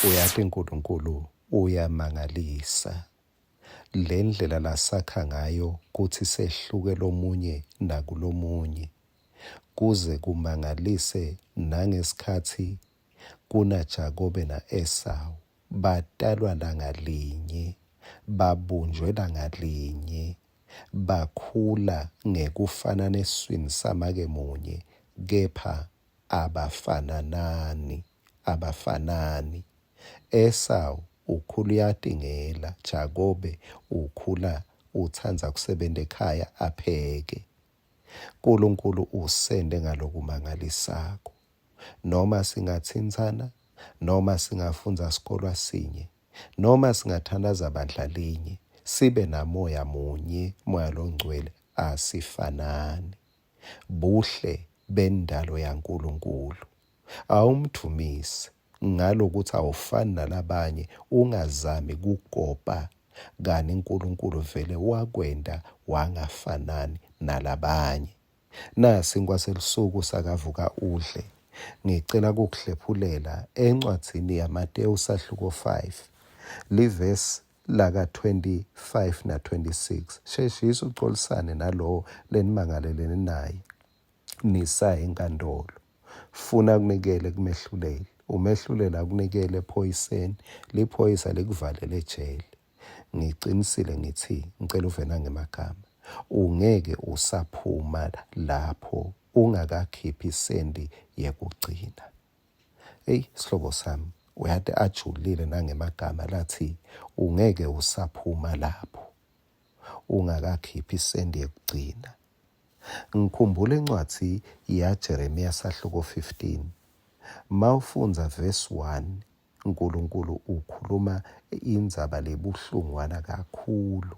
Uyati Nkulunkulu uyamangalisa. Lendlela lasakha ngayo kutsi sehluke lomunye nakulomunye kuze kumangalise nangesikhatsi kunaJakobe na-Esawu batalwa langa linye, babunjwe langa linye, bakhula ngekufanana esiswini samake munye kepha abafananani, abafanani. Esawu ukhula uyatingela, Jakobe ukhula utsandza kusebenta ekhaya apheke. Nkulunkulu usente ngalokumangalisako. Noma singatsintsana, noma singafundza sikolwa sinye, noma singathandaza bandla linye, sibe namoya munye, moya longcwele, asifanani. Buhle bendalo yaNkulunkulu. Awumdvumise ngalokutsi awufani nalabanye, ungazami kukopa kani Nkulunkulu vele wakwenta wangafanani nalabanye. Nasi sinkwa selusuku sakavuka udle. Ngicela kukuhlephulela encwadzini yaMatewu sahluko 5 livesi laka 25 na 26 sheshisa ucolisane nalowo lenimangalelene naye nisaye enkantolo funa kunikele kumehluleli umehluleli akunikele ephoyiseni liphoyisa likuvalele ejele ngicinisile ngithi ngicela uve nangemagama ungeke usaphuma lapho ungakakhiphi isendi yekugcina Eyi sihlobo sami uyati ajulile nangemagama lathi ungeke usaphuma lapho ungakakhiphi isendi yekugcina. Ngikhumbula incwadzi yaJeremiya sahluko 15. Mawufundza verse 1 uNkulunkulu ukhuluma indzaba lebuhlungwana kakhulu.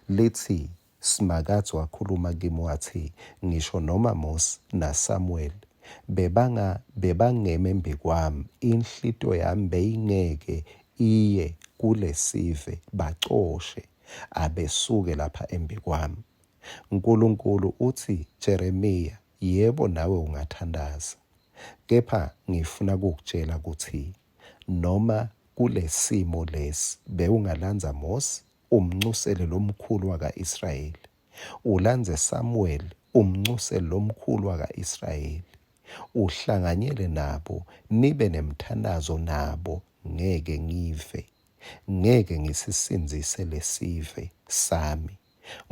Litsi, Simakadze wakhuluma kimi watsi, Ngisho noma Mosi naSamuweli bebanga bebangema embikwami, inhlitiyo yami beyingeke iye kulesive, bacoshe, abesuke lapha embikwami. Nkulunkulu utsi, Jeremiya, yebo nawe ungathandaza, kepha ngifuna kukutjela kutsi noma kulesimo lesi bewungalandza Mosi umncuseli lomkhulu waka-Israyeli, ulandze Samuweli, umncuseli lomkhulu waka-Israyeli, uhlanganyele nabo, nibe nemthandazo nabo, ngeke ngive, ngeke ngisisindzise lesive sami,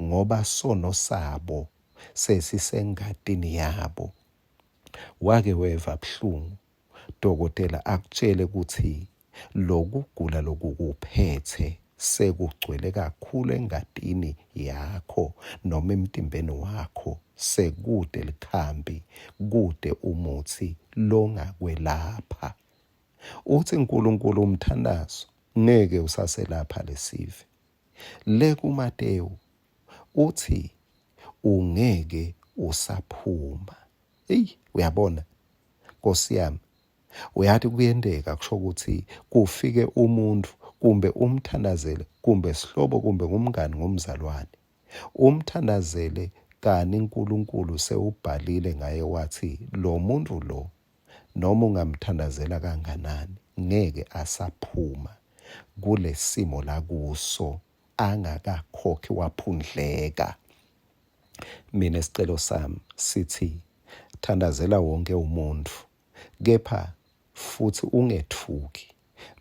ngoba sono sabo sesisengatini yabo. Wake weva buhlungu dokotela akutjele kutsi lokugula lokukuphetse sekugcwele kakhulu engatini yakho noma emtimbeni wakho sekute likhambi kute umutsi longakwelapha. Utsi Nkulunkulu umthandazo ngeke usaselapha lesive. Le kuMatewu utsi ungeke usaphuma. Eyi uyabona Nkosi yami Uyati kuyenteka kusho ukuthi kufike umuntfu kumbe umthandazele kumbe sihlobo kumbe ngumngani ngumzalwane. Umthandazele kani uNkulunkulu sewubhalile ngaye wathi lo muntu lo noma ungamthandazela kanganani ngeke asaphuma kulesimo lakuso angakakhokhi waphundleka. Mina sicelo sami sithi thandazela wonke umuntu kepha futhi ungethuki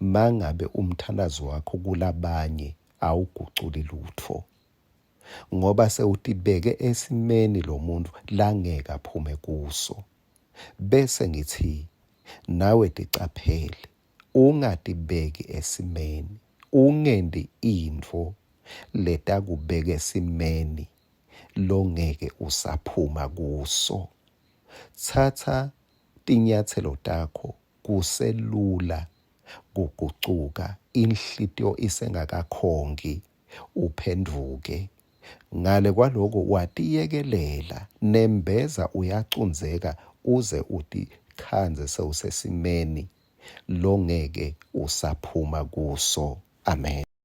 mangabe umthandazo wakho kulabanye awuguculi lutfo ngoba sewutibeke esimeni lo muntu langeke aphume kuso. Bese ngithi nawe ticaphele ungatibeki esimeni, ungenti intfo letakubeka esimeni longeke usaphuma kuso. Tsatsa tinyatselo takho kuselula kugucuka, inhlitiyo isengakakhongi, uphendvuke. Ngale kwaloko watiyekelela, nembeza uyacundzeka uze utikhandze sewusesimeni longeke usaphuma kuso. Amen.